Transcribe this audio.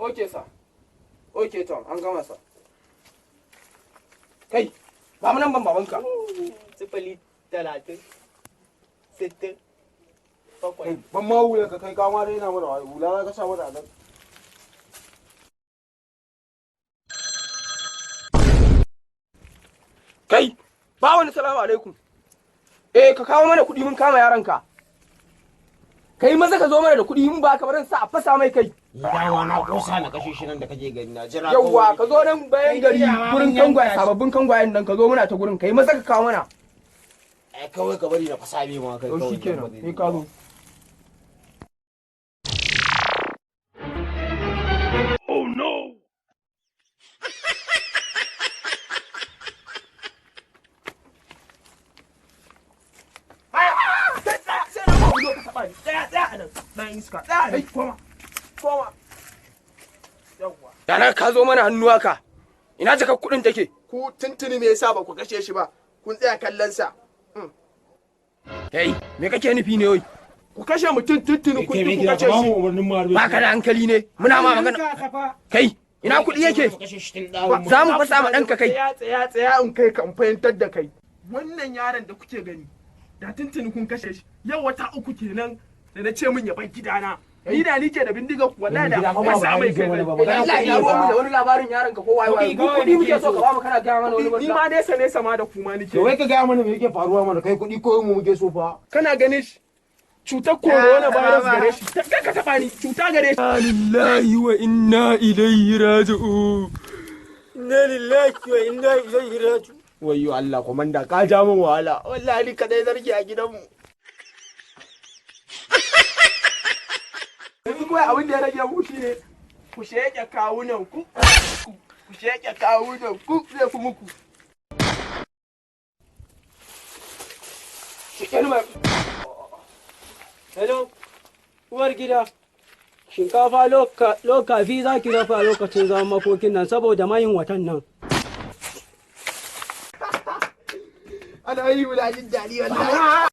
Okay, sir. Okay, Tom, an gama, sir. Kai, ba mu nan ban babanka. 0 30 60 7. Ban ma hula ka kai kama raina mana wayo. Hula za ka sa mana a nan. Kai, ba wani salamu alaikum. Eh, ka kawo mana kuɗi, mun kama yaranka. Kai maza ka zo mana da kuɗi, mun ba ka barin sa a fasa mai kai. Dama na kosa na kashe shi nan da kake gani, na jira. Yawwa, ka zo nan bayan gari gurin kangwaye, sababbin kangwayen nan, ka zo, muna ta gurin. Kai maza ka kawo mana. Ai kawai ka bari na fasa mai ma kai To kawai. shikenan, sai ka zo. Yana ka zo mana hannu haka. Ina jakar kuɗin take? Ku tuntuni me yasa ba ku kashe shi ba? Kun tsaya kallon sa. Kai, me kake nufi ne wai? Ku kashe mutum tuntuni, kun ki ku kashe shi. Ba ka da hankali ne? Muna ma magana. Kai, ina kuɗi yake? Za mu fasa ma ɗanka kai. Tsaya, tsaya, tsaya, in kai ka in fahimtar da kai. Wannan yaron da kuke gani, da tuntuni kun kashe shi. Yau wata 3 kenan da na ce min ya bar gidana. Ni da ni ke da bindiga, wallahi da fasa mai kai. Allah, ina ruwan mu da wani labarin yaron ka ko waye waye. Mu kuɗi muke so ka ba mu, kana gaya mana wani Ni ma nesa nesa ma da kuma nike. To wai ka gaya mana me yake faruwa mana, kai kuɗi ko mu muke so fa. Kana ganin shi, cutar corona virus gare shi. Kar ka taba ni, cuta gare shi. Lillahi wa inna ilaihi raji'un. Inna lillahi wa inna ilaihi raji'un. Wayyo Allah, komanda, ka ja min wahala. Wallahi ni kadai zargi a gidanmu. Yanzu kawai abin da ya rage mu shine ku sheke kawunan ku. Ku sheke kawunan ku zai fi muku. Hello, uwar gida. Shinkafa lokafi za ki dafa lokacin zaman makokin nan saboda mayin watan nan. Ana yi wula jin daɗi wallahi.